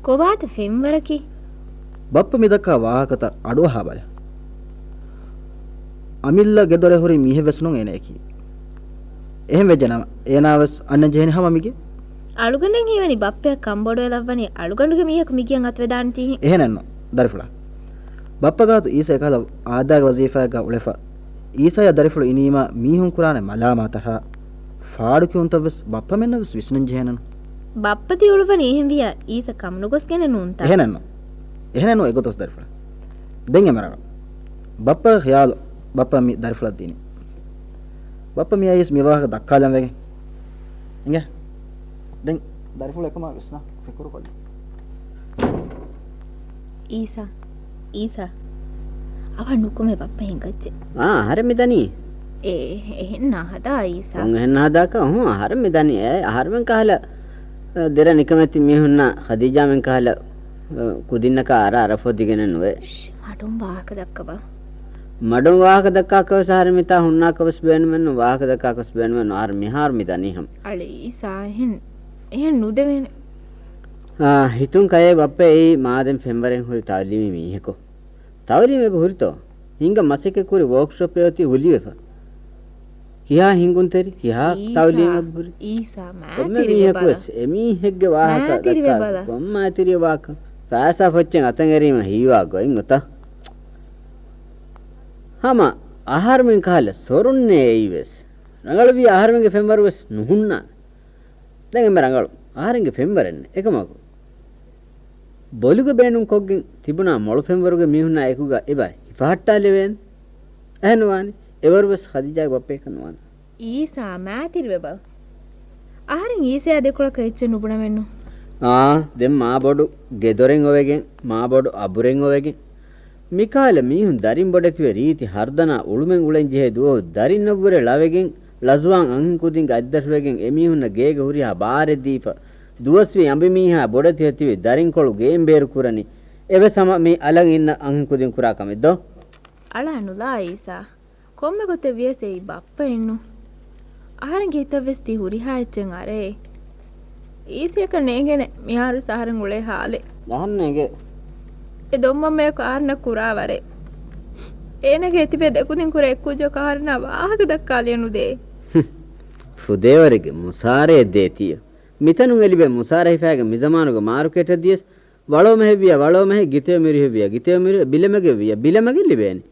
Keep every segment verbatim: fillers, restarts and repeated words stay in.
ކޮބާތަ ފެންވަރަކީ؟ ބައްޕަ މިދައްކާ ވާހަކަތައް އަޑުއަހާބަލަ. އަމިއްލަ ގެދޮރެއް ހުރި މީހެއްވެސް ނޫން އޭނަޔަކީ. އެހެން ވެއްޖެނަމަ، އޭނާވެސް އަންނަން ޖެހޭނެ ހަމަ މިގެ. އަޅުގަނޑަށް ހީވަނީ ބައްޕަޔަށް ކަންބޮޑުވެލައްވަނީ އަޅުގަނޑުގެ މީހަކު މިގެއަށް އަތުވެދާނެތީ. އެހެނެއްނު، ދަރިފުޅާ. ބައްޕަ ގާތު އީސަ އެކަހަލަ އާދާގެ ވަޒީފާއެއްގަ އުޅެފަ، އީސަޔާ ދަރިފުޅު އިނީމާ މީހުން ކުރާނެ މަލާމާތަށާ ފާޑު ކިޔުންތައްވެސް ބައްޕަމެންނަށްވެސް ވިސްނަން ޖެހޭނެނު. ބައްޕަ ތި އުޅުއްވަނީ އެހެންވިޔާ އީސަ ކަމުނުގޮސްގެނެއް ނޫންތަ؟ އެހެނެއްނު. އެހެނެއްނު އެގޮތަސް ދަރިފުޅާ. ދެން އެމަރަގަ. ބައްޕަގެ ޚިޔާލު، ބައްޕަ މި ދަރިފުޅަށް ދީނީ. ބައްޕަ މި އައީސް މި ވާހަކަ ދައްކާލަން ވެގެން. އިނގޭ. ދެން ދަރިފުޅު އެކަމާ ވިސްނާ ފިކުރު ކޮށްލި. އީސާ، އީސާ. އަވަހަށް ނުކުމެ ބައްޕަ ހިނގައްޖެ. އާ، އަހަރެން މި ދަނީ. އޭ، އެހެން ނަހަދާ އީސާ. ކޮން އެހެން ނަހަދާކަށް؟ އަހަރެން މި ދަނީ. އޭ، އަހަރެމެން ކަހަލަ، އަ، ދެރަ ނިކަމެތި މީހުންނާ ޚަދީޖާމެން ކަހަލަ، އަ، ކުދިންނަކާ އަރާ އަރަފޯ ދިގެނެއް ނުވޭ. ޝް، މަޑުން ވާހަކަ ދައްކަބަ. މަޑުން ވާހަކަ ދައްކާކަށް ވެސް އަހަރެން މިތާ ހުންނާކަށް ވެސް ބޭނުމެއްނު، ވާހަކަ ދައްކާކަށް ވެސް ބޭނުމެއްނު، އަހަރެން މިހާރު މި ދަނީ ހަމަ. އަޅެ އީސާ، އެހެން، އެހެން ނުދެވޭނެ. އާ، ހިތުން ކަޔޭ ބައްޕަ އެއީ މާދެން ފެންވަރެއް ހުރި ތައުލީމީ މީހަކު. ތައުލީމް އެބަ ހުރިތޯ؟ ހިނގަ މަސައްކަތް ކުރި ވޯކްޝޮޕް އެއޮތީ ހުލިވެފަ. ކިހާ ހިނގުންތެރި، ކިހާ އީސާ، ތައުލީމް އެބަ ހުރި؟ އީސާ، ކޮންމެ މާތިރިވެ މީހަކު ބަލަ. ވެސް އެމީހެއްގެ ވާހަކަ މާތިރިވެ ދައްކާ ބަލަ. ކޮންމާތިރި ވާހަކަ. ފައިސާ ފޮއްޗެއް އަތަށް އެރީމަ ހީވާ ގޮތް އޮތާ. ހަމަ އަހަރުމެން ކަހަލަ ސޮރުންނޭ އެއީ ވެސް. ރަނގަޅުވިޔާ އަހަރުމެންގެ ފެންވަރު ވެސް ނުހުންނާނެ. ދެން އެންމެ ރަނގަޅު. އަހަރެންގެ ފެންވަރެއްނެއް. އެކަމަކު، ބޮލުގަ ބޭނުންކޮށްގެން ތިބުނާ މޮޅު ފެންވަރުގެ މީހުންނާ އެކުގަ އެބަ ހިފަހައްޓާލެވޭނެ. އެހެން ނުވާނެ. އެވަރު ވެސް ޚަދީޖާގެ ބައްޕަ އެކަން ނުވާނެ. އީސާ މާތިރިވެ ބަލަ. އަހަރެން އީސަޔާ ދެކޮޅަކަށް އެއްޗެއް ނުބުނަމެއްނު. އާ، ދެން މާބޮޑު ގެދޮރެއް އޮވެގެން، މާބޮޑު އަބުރެއް އޮވެގެން، މިކަހަލަ މީހުން ދަރިން ބޮޑެތިވެ ރީތި ހަރުދަނާ އުޅުމެއް އުޅެން ޖެހޭ ދުވަހު ދަރިންނަށްވުރެ ޅަވެގެން، ޅަޒުވާން އަންހެންކުދިންގެ އަތްދަށުވެގެން އެމީހުންނަށް ގޭގެ ހުރިހާ ބާރެއް ދީފަ، ދުވަސްވީ އަނބިމީހާ ބޮޑެތި ހެތިވި ދަރިންކޮޅު ގެއިން ބޭރު ކުރަނީ. އެވެސް ހަމަ މި އަލަށް އިންނަ އަންހެންކުދިން ކުރާ ކަމެއް ދޯ؟ އަޅާ ނުލާ އީސާ. ކޮންމެ ގޮތެއް ވިޔަސް އެއީ ބައްޕައެއްނު. އަހަރެންގެ ހިތަށް ވެސް ތި ހުރިހާ އެއްޗެއް އަރައޭ. އީސަޔަކަށް ނޭނގޭނެ މިހާރު ވެސް އަހަރެން އުޅޭ ހާލެއް. އަހަން ނޭނގޭ. އެ ދޮންމަންމަޔަކު އަހަރެންނަށް ކުރާ ވަރެއް. އޭނަގެ އެތިބޭ ދެކުދިން ކުރެ އެއްކުއްޖަކު އަހަރެންނާ ވާހަކަ ދައްކާލިޔަ ނުދޭ. ހު. ފުދޭވަރެއްގެ މުސާރައެއް ދޭތީ. މިތަނުން އެ ލިބޭ މުސާރަ ހިފާގެން މިޒަމާނުގެ މާރުކޭޓަށް ދިޔަސް، ވަޅޯމެހެއް ވިޔަ، ވަޅޯމެހެއް ގިތެޔޮ މިރިހެއް ވިޔަ، ގިތެޔޮ މިރިހެއް ބިލެމެގެއް ވިޔަ، ބިލެމެގެއް ލިބޭނެ.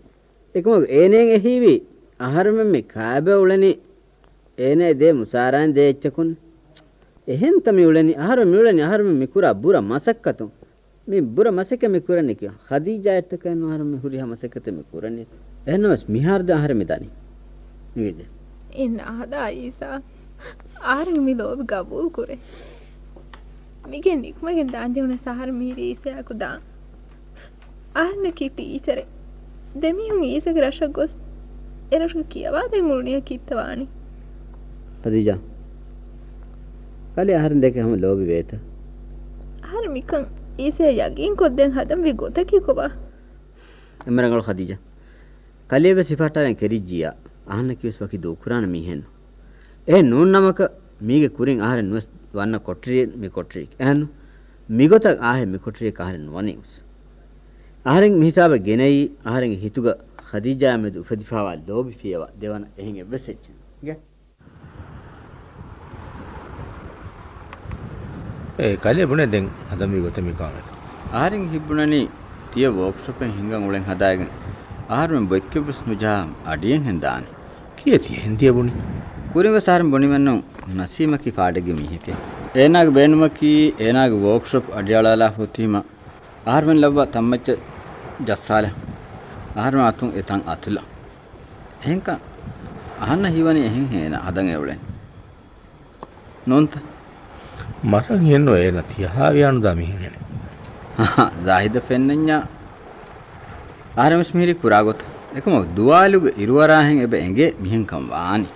އެކަމަކު އޭނައަށް އެހީވީ، އަހަރުމެން މި ކާބަ އުޅެނީ، އޭނައަށް ދޭ މުސާރާއިން ދޭ އެއްޗަކުން. އެހެންތަ މި އުޅެނީ، އަހަރުމެން މި އުޅެނީ، އަހަރުމެން މި ކުރާ ބުރަ މަސައްކަތުން. މި ބުރަ މަސައްކަތް މި ކުރަނީ ކިޔާ. ޚަދީޖާއަށްޓަކައި ނު އަހަރުމެން ހުރިހާ މަސައްކަތެއް މި ކުރަނީ. އެހެންނަމަވެސް މިހާރު ދެން އަހަރެން މި ދަނީ. މިގެ ދެ. އިން އަހަދާ އީސާ. އަހަރެން މި ލޯބި ގަބޫލު ކުރޭ. މިގެ ނިކުމެގެން ދާން ޖެހުނަސް އަހަރެން މިހިރީ އީސަޔާއެކު ދާން. އަހަރެންނަކީ ޓީޗަރެއް. ދެމީހުން އީސަގެ ރަށަށް ގޮސް، އެ ރަށުގަ ކިޔަވާދޭން އުޅުނިޔާ ކިއްތަ ވާނީ؟ ޚަދީޖާ، ކަލޭ އަހަރެން ދެކެ ހަމަ ލޯބި ވޭތަ؟ އަހަރެން މިކަން އީސަޔަށް ޔަގީން ކޮށްދޭން ހަދަން ވީ ގޮތަކީ ކޮބާ؟ އެންމެ ރަނގަޅު ޚަދީޖާ. ކަލޭ ވެސް ހިފަހައްޓާލަން ކެރިއްޖިއްޔާ، އަހަންނަކީ ވެސް ވަކި ދޫކުރާނެ މީހެއްނު. އެހެން ނޫން ނަމަކަށް، މީގެ ކުރިން އަހަރެން ނުވެސް ވަންނަ ކޮޓަރިއެއް މި ކޮޓަރިއެއް. އެހެންނު؟ މިގޮތަށް އާހެ މި ކޮޓަރިއަކަށް އަހަރެން ނުވަނީ ވެސް. އަހަރެން މިހިސާބަށް ގެނައީ، އަހަރެންގެ ހިތުގަ ޚަދީޖާއާ މެދު އުފެދިފައިވާ ލޯބި ފިޔަވާ ދެވަނަ އެހެން އެއްވެސް އެއްޗެއް. އޭ ކަލޭ ބުނޭ ދެން ހަދަންވީ ގޮތެއް މިކަމެއް. އަހަރެން ހިތްބުނަނީ ތިޔަ ވޯކްޝޮޕެއް ހިންގަން އުޅެން ހަދާގެން އަހަރުމެން ބޮއްކެއްވެސް ނުޖަހާ އަޑިއެއްހެން ދާނެ. ކިޔޭ ތިޔަ އެހެން ތިޔަ ބުނީ؟ ކުރިން ވެސް އަހަރެން ބުނިމެއްނު ނަސީމަކީ ފާޑެއްގެ މީހެކޭ. އޭނާގެ ބޭނުމަކީ އޭނާގެ ވޯކްޝޮޕް އަޑިއަޅާލާފަ އޮތީމަ އަހަރުމެން ލައްވާ ތަންމައްޗަށް ޖައްސާލަން. އަހަރުމެން އަތުން އެ ތަން އަތުލަން. އެހެންކަން އަހަންނަށް ހީވަނީ އެހެން އޭނާ ހަދަން އެ އުޅެނީ. ނޫންތަ؟ މަށަށް ހިއެއްނު އޭނަ ތިޔަހާވިޔާނުދާ މީހެއްހެނެއް. ޒާހިދަށް ފެންނަންޏާ އަހަރެންވެސް މިހިރީ ކުރާ ގޮތަށް. އެކަމަކު ދުވާލުގެ އިރުއަރާހެން އެބަ އެނގޭ މިހެންކަން ވާނީ.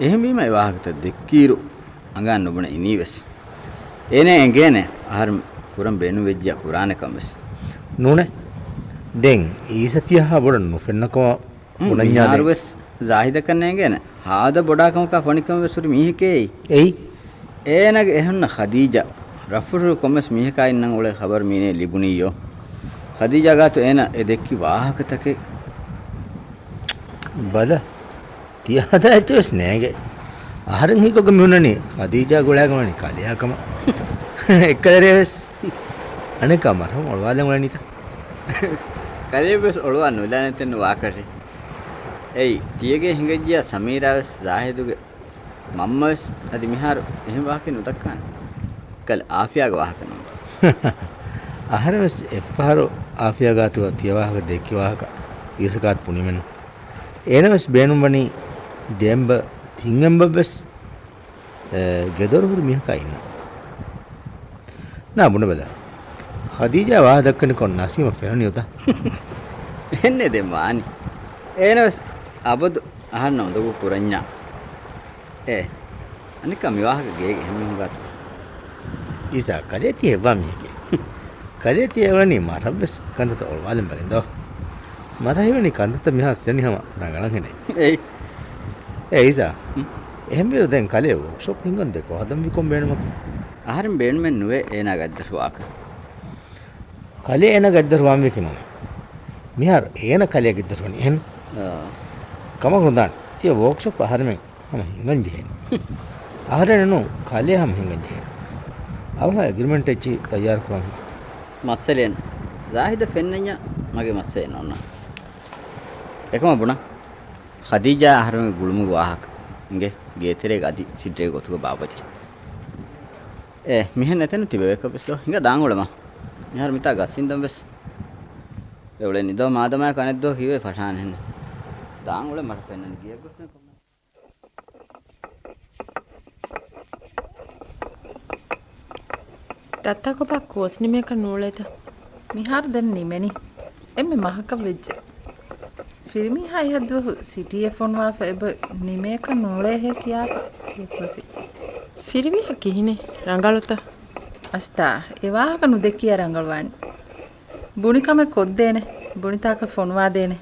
އެހެންވީމަ އެ ވާހަކަތައް ދެއްކިއިރު އަނގައިން ނުބުނެ އިނީވެސް. އޭނަ އެނގޭނެ އަހަރެން ކުރަން ބޭނުންވެއްޖިޔާ ކުރާނެކަންވެސް. ނޫނޭ. ދެން އީސަ ތިޔަހާ ބޮޑަށް ނުފެންނަކަމަށް ހުން، ބުނަންޏާ ދެން. މިހާރުވެސް ޒާހިދަކަށް ނޭނގޭނެ. ހާދަ ބޮޑާކަމަކާ ފޮނިކަމެއް ވެސް ހުރި މީހެކޭ އެއީ. އެއީ. އޭނާގެ އެހުންނަ ޚަދީޖާ ރަށްފުށު ކޮންމެސް މީހަކާ އިންނަން އުޅޭ ޚަބަރު މީނޭ ލިބުނީޔޯ. ޚަދީޖާ ގާތު އޭނަ އެ ދެއްކި ވާހަކަތަކެއް. ބަލަ، ތިޔަ ހަދާ އެއްޗެއް ވެސް ނޭނގެ. އަހަރެން ހީކޮށްގެން މިހުންނަނީ ޚަދީޖާ ގުޅާގެން ވަނީ ކަލެޔާ ކަމަށް. އެއްކަލަރޭ ވެސް. އަނެއްކާ މަރްހަމް އޮޅުވާލަން އުޅެނީތަ؟ ކަލެޔަށް ވެސް އޮޅުވާ ނުލާނެތެއްނު ވާކަށެއް. އެއީ، ތިޔަގޭ ހިނގައްޖިޔާ ސަމީރާ ވެސް ޒާހިދުގެ މަންމަވެސް އަދި މިހާރު އެހެން ވާހަކަ ނުދައްކާނެ. ކަލެ އާފިޔާގެ ވާހަކަ ނޫން. އަހަރެން ވެސް އެއްފަހަރު އާފިޔާ ގާތުގަ ތިޔަ ވާހަކަ ދެއްކި ވާހަކަ އީސަ ގާތު ބުނީމެއްނު. އޭނަ ވެސް ބޭނުންވަނީ ދެއަނބަ ތިން އަނބަށް ވެސް، އެ، ގެދޮރު ހުރި މީހަކާ އިންނަ. ނާ ބުނެބަލަ. ޚަދީޖާ ވާހަކަ ދައްކަނިކޮށް ނަސީމަށް ފެނުނީ އޮތަ؟ އެހެންނޭ ދެން ވާނީ. އޭނަ ވެސް އަބަދު އަހަންނަށް އުނދަގޫ ކުރަންޏާ. އޭ، އަނެއްކާ މި ވާހަކަ ގޭގެ އެހެން މީހުން ގާތު. އީސާ، ކަލޭ ތި ހެއްވާ މީހެކޭ. ކަލޭ ތި އެ އުޅެނީ މަރަށް ވެސް ކަންތައްތައް އޮޅުވާލަން ބަލިން ދޯ. މަރަށް ހީވަނީ ކަންތައްތައް މިހާރު ތި ދަނީ ހަމަ ރަނގަޅަށް ހެނެއް. އެއް. އޭ އީސާ، ހުން. އެހެންވީރު ދެން ކަލޭ ވޯކްޝޮޕް ހިންގަން ދެ ކޮހަދަން ވިކޮން ބޭނުމަކީ. އަހަރެން ބޭނުމެއް ނުވޭ އޭނާގެ އަތްދަށު ވާކަށް. ކަލޭ އޭނާގެ އަތްދަށު ވާންވީކީ ނޫނޭ. މިހާރު އޭނަ ކަލޭގެ އަތްދަށު ވަނީ އެހެން. އާ. ކަމަކު ނުދާނެ. ތިޔަ ވޯކްޝޮޕް އަހަރެމެން ހަމަ ހިނގަން ޖެހޭނެ. އަހަރެން ނޫން ކަލޭ ހަމަ ހިނގަން ޖެހޭނެ. އަވަހަށް އެގްރިމެންޓް އެއްޗި ތައްޔާރު ކުރަން. މައްސަލައެއް ނޫން. ޒާހިދަށް ފެންނަންޏާ މަގޭ މައްސަލައެއް ނޯންނާނެ. އެކަމަށް ބުނަން. ޚަދީޖާ އަހަރެމެންގެ ގުޅުމުގެ ވާހަކަ އިނގޭ ގޭތެރޭގަ އަދި ސިއްރީ ގޮތުގަ ބާއްވައްޗޭ. އޭ، މިހެން ނެތެންނު ތިބެވޭކަށް ވެސް ދޯ. ހިނގާ ދާން އުޅެމާ. މިހާރު މިތާ ގަސް އިންދަން ވެސް. އެ އުޅެނީ ދޯ މާދަމާއެކު އަނެއް ދޯ ހީވޭ ފަށާނެ ހެން. ދާން އުޅެ މަރަށް ފެންނަނީ ގެޔަށް ގޮސްދެން ކޮންމެ. ދައްތާ ކޮބާ ކޯސް ނިމޭކަށް ނޫޅޭތަ؟ މިހާރު ދެން ނިމެނީ. އެންމެ މަހަކަށް ވެއްޖެ. ފިރިމީހާ އިހަށްދުވަހު ސިޓީއަށް ފޮނުވާފަ އެބަ ނިމޭކަށް ނޫޅޭހޭ ކިޔާފަ އެއްބަފި. ފިރިމީހާ ކިހިނެއް؟ ރަނގަޅުތަ؟ އަސްތާ، އެ ވާހަކަ ނުދެއްކިޔާ ރަނގަޅުވާނެ. ބުނި ކަމެއް ކޮށްދޭނެ. ބުނިތާކަށް ފޮނުވާދޭނެ.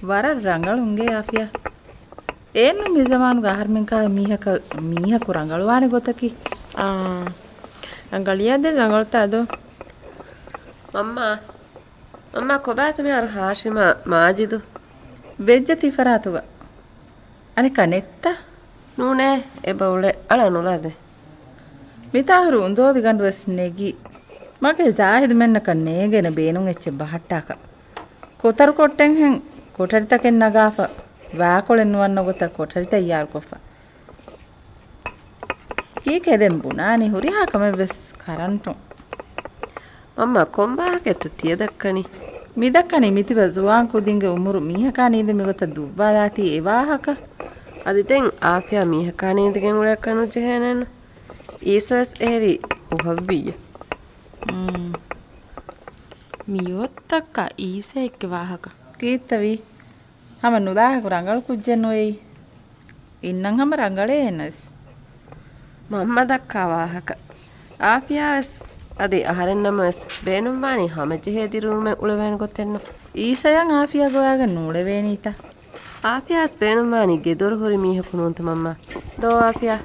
ވަރަށް ރަނގަޅު އިނގޭ އާފިޔާ. އެއެއްނު މި ޒަމާނުގަ އަހަރުމެން ކާ މީހަކަށް މީހަކު ރަނގަޅުވާނެ ގޮތަކީ. އާ، ރަނގަޅިޔާ ދެން ރަނގަޅުތާ ދޯ؟ މަންމާ، މަންމާ ކޮބާތަ މިހާރު ހާޝިމާ މާޖިދު؟ ވެއްޖެ ތިފަރާތުގަ. އަނެއްކާ ނެއްތަ؟ ނޫނޭ، އެބަ އުޅޭ އަޅާ ނުލާދޭ. މިތާހުރު އުނދޯދި ގަނޑުވެސް ނެގި. މަގޭ ޒާހިދުމެންނަކަށް ނޭނގޭނެ ބޭނުން އެއްޗެއް ބަހައްޓާކަށް. ކޮތަރު ކޮށްޓެންހެން ކޮޓަރިތަކެއް ނަގާފަ، ވާކޮޅެއް ނުވަންނަ ގޮތަށް ކޮޓަރި ތައްޔާރުކޮށްފަ. ކީކޭ ދެން ބުނާނީ؟ ހުރިހާ ކަމެއްވެސް ކަރަންޓުން. މަންމާ ކޮން ވާހަކައެއްތަ ތިޔަ ދައްކަނީ؟ މި ދައްކަނީ މިތިބަ ޒުވާން ކުދިންގެ އުމުރު މީހަކާ ނީނދެ މިގޮތަށް ދުއްވާލާތީ އެ ވާހަކަ. އަދި ދެން އާފިޔާ މީހަކާ ނީނދެގެން އުޅޭކަށް ނުޖެހޭނެއެއްނު. އީސަވެސް އެހެރީ އުހަށްވިއްޔަ. މް. މިއޮތްތަކާ އީސައެއްގެ ވާހަކަ. ކީއްތަވީ؟ ހަމަ ނުލާހަކު ރަނގަޅު ކުއްޖެއް ނުވެއީ. އިންނަން ހަމަ ރަނގަޅޭ އޭނަވެސް. މަންމަ ދައްކާ ވާހަކަ. އާފިޔާވެސް އަދި އަހަރެންނަމަވެސް ބޭނުންވާނީ ހަމަޖެހޭ ދިރިއުޅުމެއް އުޅެވޭނެ ގޮތެއްނު. އީސަޔަށް އާފިޔާ ގޮވާގެން ނޫޅެވޭނީތަ؟ އާފިޔާވެސް ބޭނުންވާނީ ގެދޮރު ހުރި މީހަކު ނޫންތަ މަންމާ؟ ދޯ އާފިޔާ.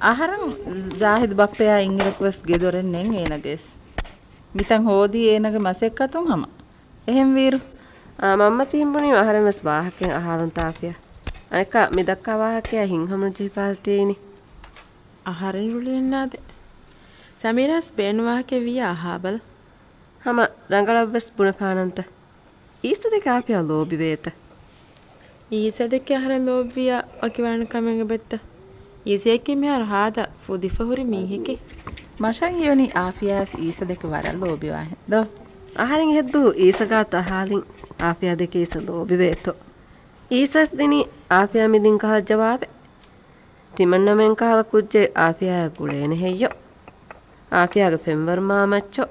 އަހަރެން ޒާހިދު ބައްޕަޔާ އިންއިރަކުވެސް ގެދޮރެއް ނެތް އޭނަގެވެސް. މިތަން ހޯދީ އޭނަގެ މަސައްކަތުން ހަމަ. އެހެންވީރު. އާ، މަންމަ ތިހެން ބުނީމަ އަހަރެން ވެސް ވާހަކައެއް އަހާލަންތަ އާފިޔާ. އަނެއްކާ މި ދައްކާ ވާހަކަޔާ ހިތްހަމަނުޖެހިފަ އަހަރެން ރުޅިއަންނާދެ. ސަމީރާސް ބޭނުން ވާހަކައެއް ވިއްޔާ އަހާބަލަ. ހަމަ ރަނގަޅަށްވެސް ބުނެފާނަންތަ؟ އީސަ ދެކެ އާފިޔާ ލޯބިވޭތަ؟ އީސަ ދެކެ އަހަރެން ލޯބިވިއްޔާ ވަކިވާނެ ކަމެއް އެބައްތަ؟ އީސައަކީ މިހާރު ހާދަ ފުދިފަ ހުރި މީހެކޭ. މަށަށް ހީވަނީ އާފިޔާވެސް އީސަ ދެކެ ވަރަށް ލޯބިވާހެން ދޯ؟ އަހަރެން އެހެއްދުވަހު އީސަ ގާތު އަހާލިން އާފިޔާ ދެކެ އީސަ ލޯބިވޭތޯ؟ އީސަވެސް ދިނީ އާފިޔާ މިދިން ކަހަލަ ޖަވާބެއް. ތިމަންނަމެން ކަހަލަ ކުއްޖެއް އާފިޔާއަށް ގުޅޭނެ ހެއްޔޯ؟ އާފިޔާގެ ފެންވަރު މާމައްޗޯ؟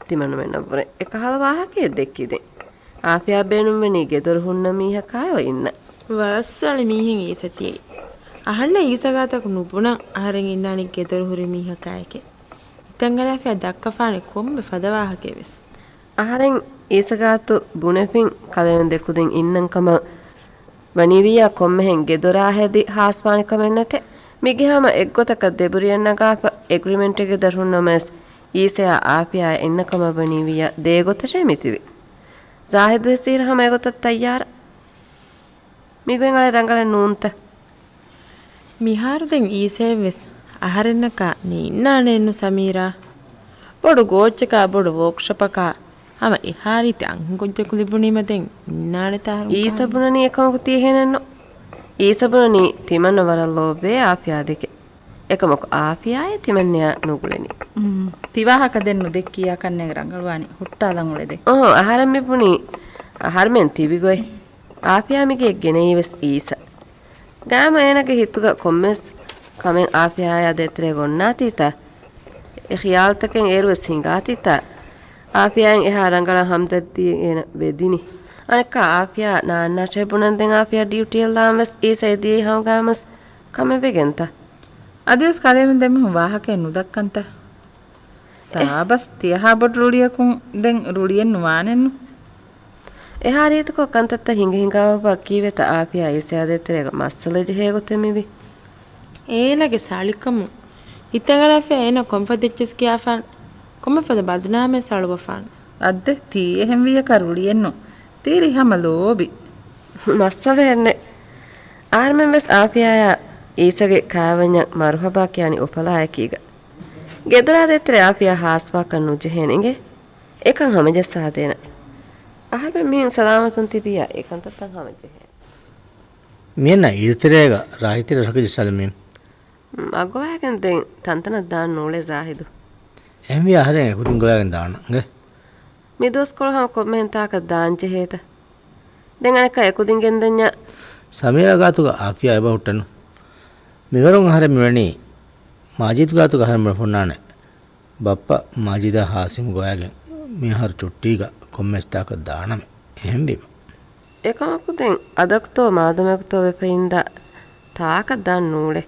ތިމަންނަމެންނަށްވުރެ އެކަހަލަ ވާހަކައެއް ދެއްކި ދެން. އާފިޔާ ބޭނުންވަނީ ގެދޮރު ހުންނަ މީހަކާއޯ އިންނަ. ވަރަށް ސޮޅި މީހެއް އީސަ ތިޔައީ. އަހަންނަށް އީސަ ގާތަކު ނުބުނަން އަހަރެން އިންނާނީ ގެދޮރު ހުރި މީހަކާއެކޭ. ހިތަށްއަރާފިޔާ ދައްކަފާނެ ކޮންމެ ފަދަ ވާހަކައެއް ވެސް. އަހަރެން އީސަ ގާތު ބުނެފިން ކަލޭމެން ދެކުދިން އިންނަން ކަމަށް ވަނީވިއްޔާ ކޮންމެހެން ގެދޮރާ ހެދި ހާސްވާނެ ކަމެއް ނެތޭ. މީގެ ހަމަ އެއްގޮތަކަށް ދެބުރިއެއް ނަގާފަ، އެގްރިމެންޓެއްގެ ދަށުން ނަމަވެސް، އީސަޔާ އާފިޔާއާ އިންނަ ކަމަށް ވަނީ ވިއްޔާ ދޭ ގޮތަށޭ މިތިބި. ޒާހިދު ވެސް އިރު ހަމަ އެގޮތަށް ތައްޔާރަށް. މިގޮތް އަޅެ ރަނގަޅެއް ނޫންތަ؟ މިހާރު ދެން އީސައެއް ވެސް އަހަރެންނަކާ ނީންނާނެއެއްނު ސަމީރާ. ބޮޑު ގޯއްޗަކާ ބޮޑު ވޯކްޝޮޕަކާ ހަމަ އެހާ ރީތި އަންހެންކުއްޖަކު ލިބުނީމަ ދެން އިންނާނެތާ އަހަރުން އީސަ ކާން؟ ބުނަނީ އެކަމަކު ތިޔަހެނެއްނު. އީސަ ބުނަނީ ތިމަންނަ ވަރަށް ލޯބިވޭ އާފިޔާ ދެކެ. އެކަމަކު އާފިޔާއޭ ތިމަންނަޔާ ނުގުޅެނީ. މް، ތިވާހަކަ ދެން ނުދެއްކިޔާ ކަންނޭނގެ ރަނގަޅުވާނީ ހުއްޓާލަން އުޅެދޭ. އޮހޮ، އަހަރެން މި ބުނީ އަހަރުމެން ތިބިގޮތް. އާފިޔާ މިގެ ގެނައީވެސް އީސަ. ގާމު އޭނަގެ ހިތުގަ ކޮންމެސް ކަމެއް އާފިޔާޔާ ދޭތެރޭގަ އޮންނާތީތަ؟ އެ ޚިޔާލުތަކެއް އޭރުވެސް ހިނގާތީތަ؟ އާފިޔާއިން އެހާ ރަނގަޅަށް ހަމްދަރްދީ އޭނަ ވެދިނީ. އަނެއްކާ އާފިޔާ ނާންނާށޭ ބުނަން ދެން އާފިޔާ ޑިއުޓީއަށް ލާން ވެސް އީސަ އެދިޔައީ ހަމަ ގާމުސް ކަމެއްވެގެންތަ؟ އަދިވެސް ކަލޭމެން ދެމީހުން ވާހަކައެއް ނުދައްކަންތަ؟ އެ- ސާބަސް ތިޔަހާ ބޮޑު ރުޅިއަކުން ދެން ރުޅިއެއްނު ވާނެއްނު. އެހާ ރީތިކޮށް ކަންތައްތައް ހިނގަ ހިނގާ ބައްބާ ކީއްވެތަ އާފިޔާ އީސަޔާ ދޭތެރޭގަ މައްސަލަ ޖެހޭ ގޮތެއް މިވީ؟ އޭނަގެ ސަޅިކަމުން ހިތަށްއަރާފިޔާ އޭނަ ކޮންފަދަ އެއްޗެސް ކިޔާފާން ކޮންމެފަދަ ބަދުނާމެއް ސަޅުވަފާން. އައްދެ ތީ އެހެންވިޔަކަށް ރުޅިއެއްނު. ތީރީ ހަމަ ލޯބި. މައްސަލައެއްނެއް. އަހަރުމެން ވެސް އާފިޔާޔާ އީސަގެ ކާވަންޏަށް މަރުހަބާ ކިޔާނީ އުފަލާއެކީގަ. ގެދޮރާ ދޭތެރޭ އާފިޔާ ހާސްވާކަށް ނުޖެހޭނެ އިނގޭ. އެކަން ހަމަޖައްސާދޭނަން. އަހަރުމެން މިހެން ސަލާމަތުން ތިބިއްޔާ އެކަންތައްތައް ހަމަޖެހޭނެ. މިއަންނަ އިރުތެރޭގަ ރާހިތިރަށް ރަކަޖެ ސަލަމީން. މަގުވައިގެން ދެން ތަންތަނަށް ދާން ނޫޅޭ ޒާހިދު. އެހެންވި އަހަރެން އެކުދިން ގޮވައިގެން ދާނަން އިނގޭ. މި ދުވަސްކޮޅު ހަމަ ކޮންމެހެން ތާކަށް ދާން ޖެހޭތަ؟ ދެން އަނެއްކާ އެކުދިން ގެންދަންޏާ. ސަމީރާ ގާތުގަ އާފިޔާ އެބަ ހުއްޓެއްނު. މިވަރުން އަހަރެން މިވަނީ މާޖިދު ގާތުގަ އަހަރެން ބުނާނެ. ބައްޕަ މާޖިދާ ހާސިމް ގޮވައިގެން މިއަހަރު ޗުއްޓީގަ ކޮންމެސް ތާކަށް ދާނަމޭ. އެހެންވީމަ. އެކަމަކު ދެން އަދަކުތޯ މާދަމަކުތޯ ވެފައިންދާ ތާކަށް ދާން ނޫޅޭ.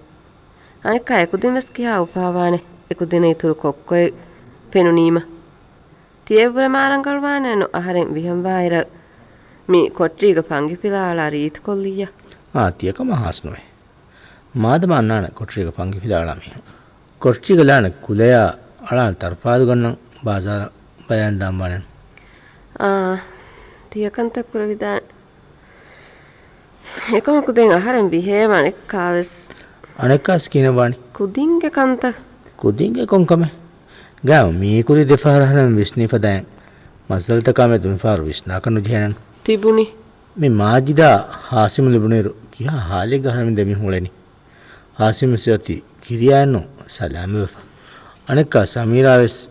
އަނެއްކާ އެކުދިން ވެސް ކިހާ އުފާވާނެ އެކުދިންނަށް އިތުރު ކޮއްކޮއެއް ފެނުނީމަ. ތިޔައަށްވުރެ މާ ރަނގަޅުވާނެއްނު އަހަރެން ވިހަންވާއިރަށް މި ކޮޓަރީގަ ފަންގިފިލާ އަޅާ ރީތިކޮށްލިއްޔާ. އާ، ތިޔަކަމާ ހާސްނުވޭ. މާދަމާ އަންނާނެ ކޮޓަރީގަ ފަންގިފިލާ އަޅާ މީހުން. ކޮޓަރީގަ ލާނެ ކުލަޔާ އަޅާނެ ތަރުފާލު ގަންނަން ބާޒާރަށް ބަލައިން ދާންވާނެ. އާ، ތިޔަކަންތައް ކުރެވިދާނެ. އެކަމަކު ދެން އަހަރެން ވިހޭ އަނެއްކާވެސް. އަނެއްކާވެސް ކިހިނެއްވާނީ؟ ކުދިންގެ ކަންތައް. ކުދިންގެ ކޮންކަމެއް؟ ގާ މީކުރި ދެފަހަރަށް އަހަރެން ވިސްނީ ފަދައިން. މައްސަލަތަކާމެދު މިފަހަރު ވިސްނާކަށް ނުޖެހޭނެން. ތިބުނީ. މި މާޖިދާ ހާސިމް ލިބުނުއިރު ކިހާ ހާލެއްގަ އަހަރެން ދެމީހުން އުޅެނީ؟ ހާސިމް ވެސް އޮތީ ކިރިޔާއެއްނު ސަލާމަތްވެފަ. އަނެއްކާ ސަމީރާ ވެސް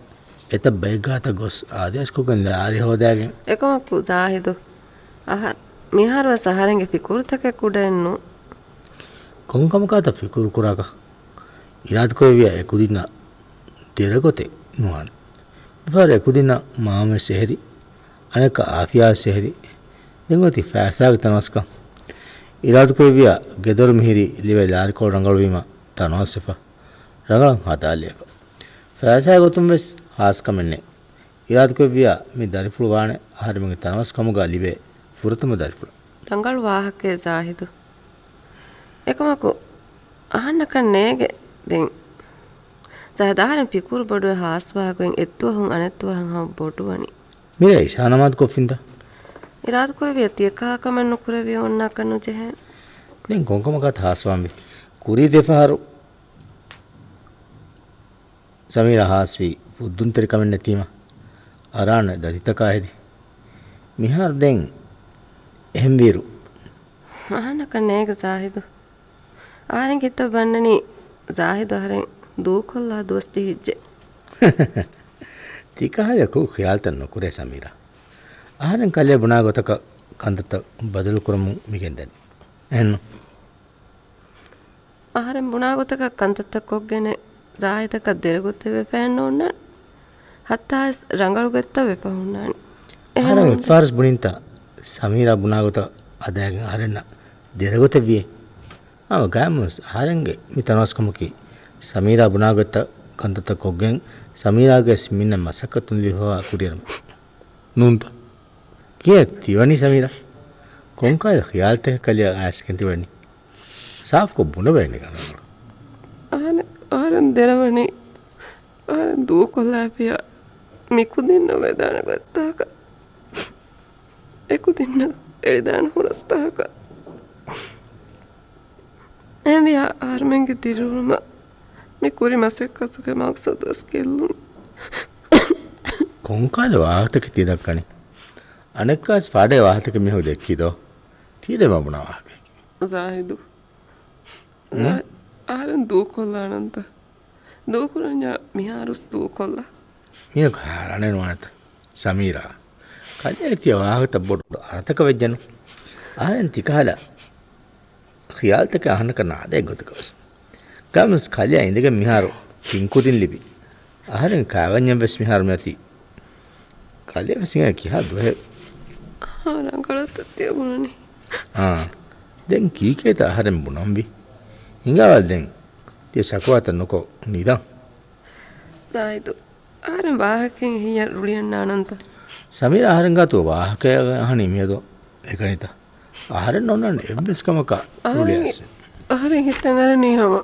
އެތައް ބައެއްގާތަށް ގޮސް އާދޭސްކޮށްގެން ލާރި ހޯދާގެން. އެކަމަކު ޒާހިދު، އަހަރެން މިހާރުވެސް އަހަރެންގެ ފިކުރުތަކެއް ކުޑައެއްނު. ކޮންކަމަކާތަ ފިކުރު ކުރާކަށް؟ އިރާދަކުރެއްވިޔާ އެކުދިންނަށް ދެރަގޮތެއް ނުވާނެ. މިފަހަރު އެކުދިންނަށް މާމަވެސް އެހެރި، އަނެއްކާ އާފިޔާވެސް އެހެރި. ދެން އޮތީ ފައިސާގެ ތަނަވަސްކަން. އިރާދަކުރެއްވިޔާ ގެދޮރު މިހިރީ ލިބޭ ލާރިކޮޅު ރަނގަޅުވީމަ ތަނަވަސްވެފަ. ރަނގަޅަށް ހަދާލެވިފަ. ފައިސާގެ ގޮތުން ވެސް ހާސްކަމެއް ނެތް. އިރާދަކުރެއްވިޔާ މި ދަރިފުޅު ވާނެ އަހަރެމެންގެ ތަނަވަސްކަމުގަ ލިބޭ ފުރަތަމަ ދަރިފުޅަށް. ރަނގަޅު ވާހަކައެއް ޒާހިދު. އެކަމަކު އަހަންނަކަށް ނޭނގެ ދެން. ޒާހިދު އަހަރެން ފިކުރު ބޮޑުވެ ހާސްވާގޮތް އެއްދުވަހުން އަނެއްދުވަހަށް ހަމަ ބޮޑުވަނީ. މިރޭ އިޝާ ނަމާދު ކޮށްފިންތަ؟ އިރާދަކުރެއްވިޔާ ތިޔަކާ ކަމެއް ނުކުރެވިޔަ އޮންނާކަށް ނުޖެހޭނެ. ދެން ކޮންކަމަކާތަ ހާސްވާންވީ؟ ކުރީ ދެފަހަރު ސަމީރާ ހާސްވީ ފުއްދުންތެރިކަމެއް ނެތީމަ އަރާނެ ދަތިތަކާ ހެދި. މިހާރު ދެން އެހެންވީއިރު. އަހަންނަކަށް ނޭގެ ޒާހިދު. އަހަރެންގެ ހިތަށް ވަންނަނީ ޒާހިދު އަހަރެން ދޫކޮށްލާ ދުވަސް ޖެހިއްޖެ. ތިކަހަލަ ކު ޚިޔާލްތައް ނުކުރޭ ސަމީރާ. އަހަރެން ކަލޭ ބުނާ ގޮތަކަށް ކަންތައްތައް ބަދަލުކުރަމުން މިގެންދަނީ. އެހެންނު؟ އަހަރެން ބުނާ ގޮތަކަށް ކަންތައްތައް ކޮށްގެނެއް ޒާހިދަކަށް ދެރަގޮތެއް ވެފައެއް ނޯންނާނެ. ހައްތާވެސް ރަނގަޅު ގޮތްތައް ވެފަ ހުންނާނެ. އަހަރެން އެހެންވީމަ އެއްފަހަރުވެސް ބުނިންތަ ސަމީރާ ބުނާ ގޮތަށް އަދާގެން އަހަރެންނަށް ދެރަގޮތެއް ވިޔޭ؟ އާ، ގާތްމުވެސް އަހަރެންގެ މި ތަނަވަސްކަމަކީ ސަމީރާ ބުނާ ގޮތަށް ކަންތައްތައް ކޮށްގެން ސަމީރާގެ މިންނަ މަސައްކަތުން ލިބިފަވާ ކުރިއެރުމެއް. ނޫންތަ؟ ކިހިނެއް ތިވަނީ ސަމީރާ؟ ކޮންކަހަލަ ޚިޔާލުތަކެއް ކަލެއަށް އައިސްގެން ތިވަނީ؟ ސާފުކޮށް ބުނެބައި ނިކަން ރަނގަޅު. ދެރަވަނީ އަހަރެން ދޫކޮށްލާފިޔާ މިކުދިންނަށް ވެދާނެ ގޮތްތަކަކަށް، އެކުދިންނަށް އެޅިދާނެ ހުރަސްތަކަކަށް. އެހެންވިޔާ އަހަރެމެންގެ ދިރިއުޅުމަށް މި ކުރި މަސައްކަތުގެ މަގްސަދުވެސް ގެއްލުނީ. ކޮންކަހަލަ ވާހަކަތަކެއް ތި ދައްކަނީ؟ އަނެއްކާވެސް ފާޑޭ ވާހަކަތަކެއް މީހަކު ދެއްކީ ދޯ؟ ތި ދެން މަ ބުނާ ވާހަކައެކޭ. ޒާހިދު. އުން؟ އަހަރެން ދޫކޮށްލާނަންތަ؟ ދޫކުރަންޏާ މިހާރުސް ދޫކޮށްލާ. މީހަކު ހައިރާނެއް ނުވާނެތަ؟ ސަމީރާ، ކަލޭގެ ތިޔަ ވާހަކަތައް ބޮޑު އަރަތަކަށް ވެއްޖެނު. އަހަރެން ތިކަހަލަ ޚިޔާލުތަކެއް އަހަންނަކަށް ނާދޭ ގޮތަކަށް ވެސް. ކަމެސް ކަލެއަށް އިނދެގެން މިހާރު ތިން ކުދިން ލިބި. އަހަރެން ކާވަންޏަށް ވެސް މިހާރު މިއޮތީ. ކަލެ ވެސް ހިނގާ ކިހާ ދުވަހެއް. އާ، ރަނގަޅަށްތަ ތިޔަ ބުނަނީ؟ އާ، ދެން ކީކޭތަ އަހަރެން ބުނަންވީ؟ ހިނގާވާ ދެން. ތިޔަ ޝަކުވާތައް ނުކޮށް ނިދަން. ޒާހިދު، އަހަރެން ވާހަކައިން ހިޔަށް ރުޅިއަންނާނަންތަ؟ ސަމީރާ އަހަރެން ގާތު ވާހަކައެއް އަހަނީ މިއަދު އެކަނިތަ؟ އަހަރެން އޮންނާނެ އެއްވެސް ކަމަކަށް ރުޅި އަހަރެން، އައިސް. އަހަރެން ހިތަށް އަރަނީ ހަމަ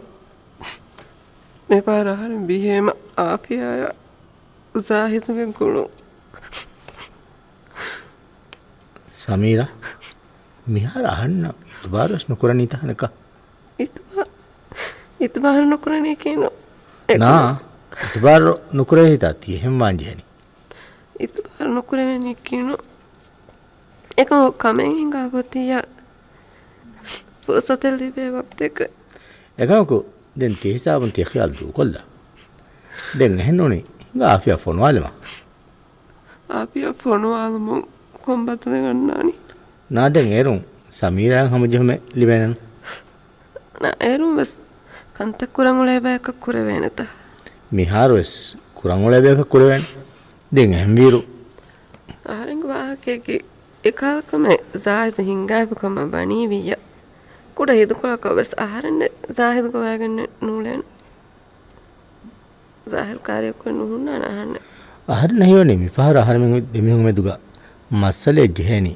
މިފަހަރު އަހަރެން ބިހޭމަ އާފިޔާއާ ޒާހިދުގެ ގުޅުން. ސަމީރާ، މިހާރު އަހަންނަށް އިތުބާރުވެސް ނުކުރަނީތަ ހަނަކާ؟ އިތުބާ-، އިތުބާރު ނުކުރަނީކީނު. ނާ، އިތުބާރު ނުކުރެވޭތާ ތި އެހެން ވާން ޖެހެނީ؟ އިތުބާރު ނުކުރެވެނީކީނު. އެކަމަކު ކަމެއް ހިނގާ ގޮތިއްޔާ ފުރުސަތެއް ލިބޭ ވަގުތެއްގަ. އެކަމަކު ދެން ތި ހިސާބުން ތި ޚިޔާލު ދޫކޮށްލާ. ދެން އެހެންނޫނީ ހިނގާ އާފިޔާ ފޮނުވާލަމާ. އާފިޔާ ފޮނުވާލުމުން ކޮން ބަދަލެއް އަންނާނީ؟ ނާ ދެން އޭރުން ސަމީރާއަށް ހަމަޖެހުމެއް ލިބޭނެނު. ނާ އޭރުން ވެސް ކަންތައް ކުރަން އުޅޭ ބަޔަކަށް ކުރެވޭނެތަ؟ މިހާރު ވެސް ކުރަން އުޅޭ ބަޔަކަށް ކުރެވޭނެ. ދެން އެހެންވީރު. އަހަރެންގެ ވާހަކައިގެ އެކަހަލަ ކަމެއް ޒާހިދު ހިނގާފި ކަމަށް ވަނީ ވިއްޔަ. ކުޑަ ހިދުކޮޅަކަށް ވެސް އަހަރެންނެއް ޒާހިދު ގޮވައިގެންނެއް ނޫޅޭނެ. ޒާހިރު ކާރިއަކު ނުހުންނާނެ އަހަންނެއް. އަހަރެންނަށް ހީވަނީ މިފަހަރު އަހަރެމެން ދެމީހުން މެދުގަ މައްސަލައެއް ޖެހޭނީ.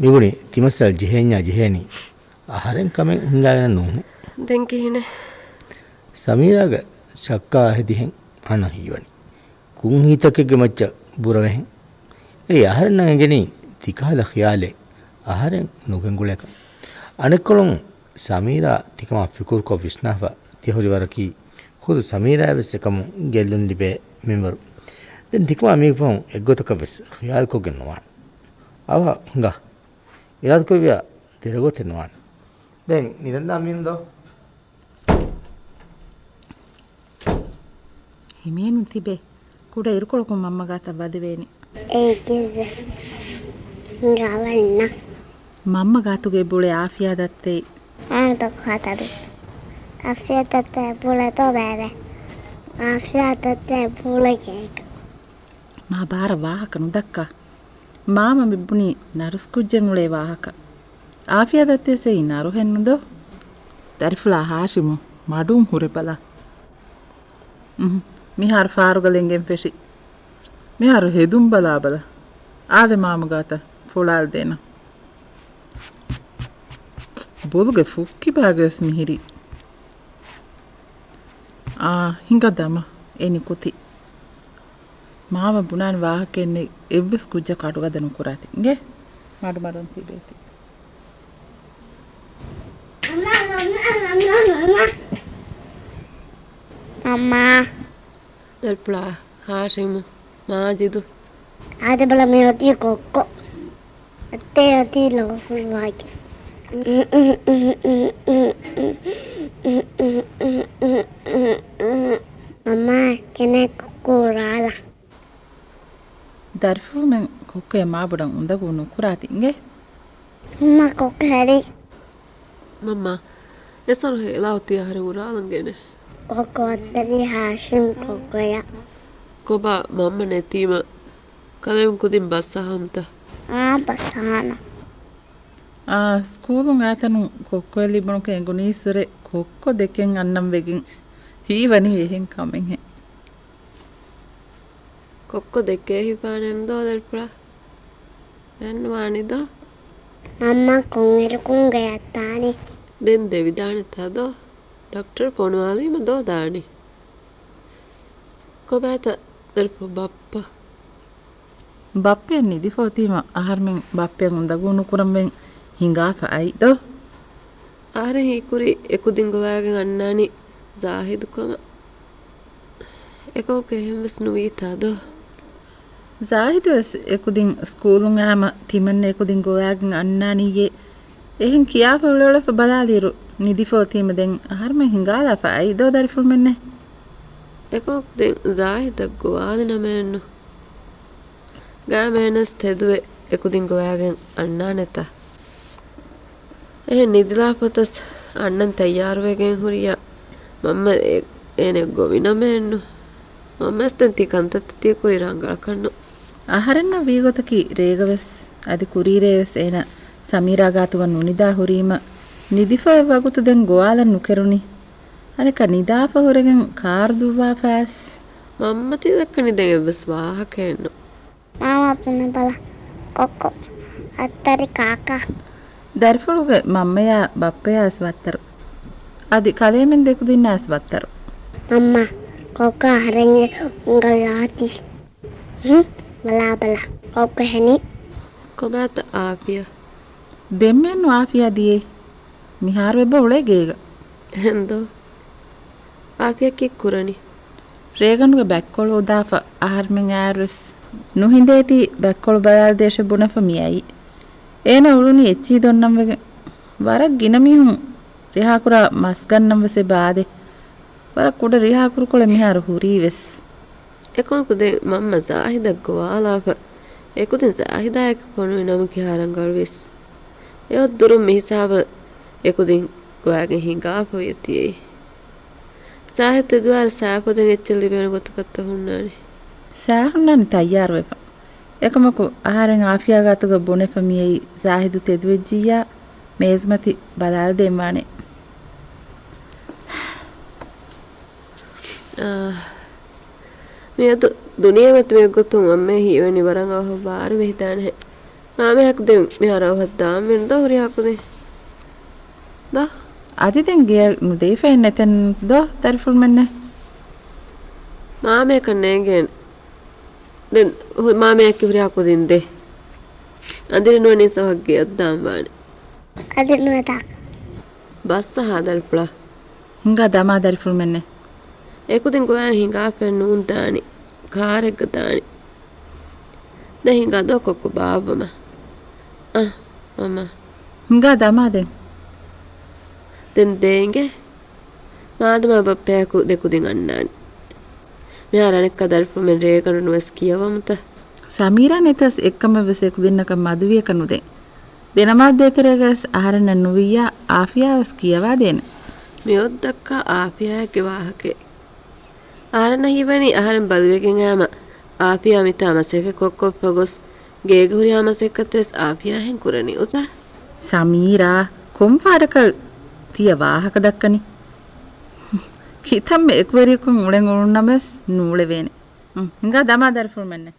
މިބުނީ ތިމައްސަލަ ޖެހެންޏާ ޖެހޭނީ އަހަރެން ކަމެއް ހިނގާގެން ނޫންހޭ. ދެން ކިހިނެއް؟ ސަމީރާގެ ޝައްކާ ހެދިހެން އަންނަ ހީވަނީ. ކުންހީތަކެއްގެ މައްޗަށް ބުރަވެހެން. އެއީ އަހަރެންނަށް އެނގެނީ ތިކަހަލަ ޚިޔާލެއް އަހަރެން ނުގެންގުޅޭކަން. އަނެއްކޮޅުން ސަމީރާ ތިކަމާ ފިކުރުކޮށް ވިސްނާފަ ތިހުރި ވަރަކީ ހުދު ސަމީރާއަށް ވެސް އެކަމުން ގެއްލުން ލިބޭ މިންވަރު. ދެން ތިކަމާ މީގެފަހުން އެއްގޮތަކަށް ވެސް ޚިޔާލުކޮށްގެން ނުވާނެ. އަވަހަށް ހިނގާ. އިރާދަކުރެއްވިޔާ ދެރަގޮތެއް ނުވާނެ. ދެން ނިދަންދާ މީނު ދޯ. ހިމޭނުން ތިބޭ. ކުޑަ އިރުކޮޅަކުން މަންމަ ގާތަށް ވަދެވޭނެ. އޭގެ ހިނގާވަންނަ. މަންމަ ގާތުގެ ބުޅެ އާފިޔާ ދައްތައި. އާދަ ކާތަރި. އާފިޔާ ދައްތައި ބުޅެ ދޯ ބޭބެ. އާފިޔާ ދައްތައި ބުޅެ ގޭގަ. މާ ބާރަށް ވާހަކަ ނުދައްކާ. މާމަ މި ބުނީ ނަރުސް ކުއްޖެއް އުޅޭ ވާހަކަ. އާފިޔާ ދައްތައްސެއް ނަރުހެއްނު ދޯ؟ ދަރިފުޅާ ހާޝިމު މަޑުން ހުރެބަލާ. އުހު، މިހާރު ފާރުގަ ލެނގެން ފެށި. މިހާރު ހެދުން ބަލާބަލަ. އާދެ މާމަ ގާތަށް ފޮޅާލަދޭނަން. ބޮލުގެ ފުއްކިބާގަވެސް މިހިރީ. އާ، ހިނގަ ދަމަ އެ ނިކުތި. މާމަ ބުނާނެ ވާހަކައެއް ނެތް އެއްވެސް ކުއްޖަކު އަޑުގަދަ ނުކުރާތި. އިނގޭ؟ މަޑުމަޑުން ތިބޭތި. މަންމާ. ދަރިފުޅާ ހާޝިމު، މާޖިދު. އާދެ ބަލަ މި އޮތީ ކޮއްކޮ. އައްތޭ އޮތީ ލޯފުޅުވާގި. މަންމާ ކެނެ ކޮއްކޮ ރާލަ. ދަރިފުޅުމެން ކޮއްކޮޔަށް މާބޮޑަށް އުނދަގޫ ނުކުރާތި އިނގޭ. މަންމާ ކޮއްކޮ ހެރީ. މަންމާ، އެސޮރު ހޭލާ އޮތީ އަހަރެން އުރާލަން ގެނެ. ކޮއްކޮ އައްތަރީ ހާޝިމް ކޮއްކޮޔަށް. ކޮބާ މަންމަ ނެތީމަ ކަލޭމެން ކުދިން ބަސް އަހަންތަ؟ އާ، ބަސް އަހާނަ. އާ، ސްކޫލުން އާތަނުން ކޮއްކޮއެއް ލިބުނުކަން އެނގުނީއްސުރެ ކޮއްކޮ ދެކެން އަންނަން ވެގެން ހީވަނީ އެހެން ކަމެއްހެން. ކޮއްކޮ ދެކޭ ހިފާނެން ދޯ ދަރިފުޅާ؟ ދެން ވާނި ދޯ؟ މަންމާ ކޮންއިރަކުން ގެއަށް ދާނީ؟ ދެން ދެވިދާނެތާ ދޯ؟ ޑޮކްޓަރު ފޮނުވާލީމަ ދޯ ދާނީ؟ ކޮބާތަ ދަރިފުޅު ބައްޕަ؟ ބައްޕައަށް ނިދިފަ އޮތީމަ އަހަރުމެން ބައްޕައަށް އުނދަގޫ ނުކުރަންވެން ހިނގާފަ އައި ދޯ؟ އަހަރެން ހީކުރީ އެކުދިން ގޮވާގެން އަންނާނީ ޒާހިދު ކަމަށް. އެކަމަކު އެހެންވެސް ނުވީތާ ދޯ؟ ޒާހިދުވެސް އެކުދިން ސްކޫލުން އައީމަ ތިމަންނަ އެކުދިން ގޮވާގެން އަންނާނީއޭ. އެހެން ކިޔާފަ އުޅެއުޅެފަ ބަލާލިއިރު ނިދިފަ އޮތީމަ ދެން އަހަރުމެން ހިނގާލާފަ އައި ދޯ ދަރިފުޅުމެންނެއް؟ އެކަމަކު ދެން ޒާހިދަށް ގޮވާލި ނަމައެއްނު. ގާމޭނަސް ތެދުވެ އެކުދިން ގޮވާގެން އަންނާނެތަ؟ އެހެން ނިދިލާފަތަސް އަންނަން ތައްޔާރުވެގެން ހުރިޔާ މަންމަ އެ-، އޭނަ ގޮވި ނަމައެއްނު. މަންމަސް ދެން ތި ކަންތައްތައް ތި ކުރީ ރަނގަޅަކަށްނު. އަހަރެންނަށް ވީގޮތަކީ ރޭގަވެސް އަދި ކުރީރޭވެސް އޭނަ ސަމީރާ ގާތުގަ ނުނިދާ ހުރީމަ ނިދިފަ އެ ވަގުތު ދެން ގޮވާލަން ނުކެރުނީ. އަނެއްކާ ނިދާފަ ހުރެގެން ކާރު ދުއްވާފައިސް. މަންމަ ތި ދައްކަނީ ދެން އެއްވެސް ވާހަކައެއްނު. މާމާ ބުނެބަލަ، ކޮއްކޮ އައްތަރި ކާކާ. ދަރިފުޅުގެ މަންމަޔާ ބައްޕަޔާސް ވައްތަރު. އަދި ކަލޭމެން ދެކުދިންނާސް ވައްތަރު. މަންމާ، ކޮއްކޮ އަހަރެންގެ އުނގަންލާތީ. ހު، ބަލާބަލަ. ކޮއްކޮ ހެނީ. ކޮބާތަ އާފިޔާ؟ ދެންމެއެއްނު އާފިޔާ ދިޔައީ. މިހާރު އެބަ އުޅޭ ގޭގަ. އެހެންދޯ؟ އާފިޔާ ކީއްކުރަނީ؟ ރޭގަނޑުގެ ބައްކޮޅު އުދާފަ އަހަރުމެން އާއިރުވެސް ނުހިނދޭތީ ބައްކޮޅު ބަލާލަދޭށޭ ބުނެފަ މިއައީ. އޭނަ އުޅުނީ އެއްޗިހި ދޮންނަން ވެގެން. ވަރަށް ގިނަ މީހުން ރިހާކުރާ މަސްގަންނަން ވެސް އެބަ އާދޭ. ވަރަށް ކުޑަ ރިހާކުރުކޮޅެއް މިހާރު ހުރީވެސް. އެކަމަކު ދެން މަންމަ ޒާހިދަށް ގޮވާލާފަ އެކުދިން ޒާހިދާއެކު ފޮނުވި ނަމަ ކިހާ ރަނގަޅުވީސް. އެއޮއްދުރުން މިހިސާބަށް އެކުދިން ގޮވާގެން ހިނގާފަ އޮތީއޭ. ޒާހިދު ތެދުވާއިރު ސާފު ދެން އެއްޗެއް ލިބޭނެ ގޮތަކަށްތަ ހުންނާނީ؟ ސާ ހުންނާނީ ތައްޔާރުވެފަ. އެކަމަކު އަހަރެން އާފިޔާ ގާތުގަ ބުނެފަ މިއައީ ޒާހިދު ތެދުވެއްޖިއްޔާ މޭޒުމަތި ބަލާލަދޭން ވާނެ. އާ، މިއަދު ދުނިޔެމަތި މިގޮތުން އަންމެ ހީވަނީ ވަރަށް އަވަހަށް ބާރު ވެހިދާނެހެ. މާމަޔަކު ދެން މިހާރު އަވަހަށް ދާންވީނު ދޯ ހުރިހާ ކުދިން؟ ދޯ؟ އަދި ދެން ގެޔަށް ނުދެވިފައެއް ނެތެން ދޯ ދަރިފުޅުމެންނެއް؟ މާމަޔަކަށް ނޭނގޭނެ. ދެން ހު-، މާމަޔަކީ ހުރިހާ ކުދިން ދޭ. އަނދިރި ނުވަނީސް އަވަހަށް ގެޔަށް ދާން ވާނެ. އަދި ނުވަތަ. ބައްސަ ހާ ދަރިފުޅާ. ހިނގާ ދަމާ ދަރިފުޅުމެންނެއް. އެކުދިން ގޮވާ ހިނގާފައެއް ނޫން ދާނީ. ކާރެއްގަ ދާނީ. ދެން ހިނގާ ދޯ ކޮއްކޮ ބާއްވަމާ. އަ، މަމާ. ހިނގާ ދަމާ ދެން. ދެން ދޭ އިނގޭ. މާދަމާ ބައްޕަޔާއެކު ދެކުދިން އަންނާނީ. މިހާރު އަނެއްކާ ދަރިފުޅުމެން ރޭގަނޑުން ވެސް ކިޔަވަމުތަ؟ ސަމީރާ ނެތަސް އެއްކަމެއް ވެސް އެކުދިންނަކަށް މަދުވިޔަކަށް ނުދޭ. ދެނަމާދު ދޭތެރޭގަވެސް އަހަރެންނަށް ނުވިއްޔާ އާފިޔާވެސް ކިޔަވާދޭނެ. މިއޮއްދައްކާ އާފިޔާގެ ވާހަކައެއް. އަހަރެންނަށް ހީވަނީ އަހަރެން ބަލިވެގެން އައީމަ އާފިޔާ މިތާ މަސައްކަތް ކޮށްކޮށްފަ ގޮސް ގޭގަ ހުރިހާ މަސައްކަތެއް ވެސް އާފިޔާހެން ކުރަނީ އުޒާ. ސަމީރާ، ކޮންފާޑަކަށް ތިޔަ ވާހަކަ ދައްކަނީ؟ ކިތަންމެ އެކުވެރިޔަކުން އުޅެން އުޅުނުނަމަވެސް ނޫޅެވޭނެ. ހުން، ހިނގާ ދަމާ ދަރިފުޅުމެންނެއް.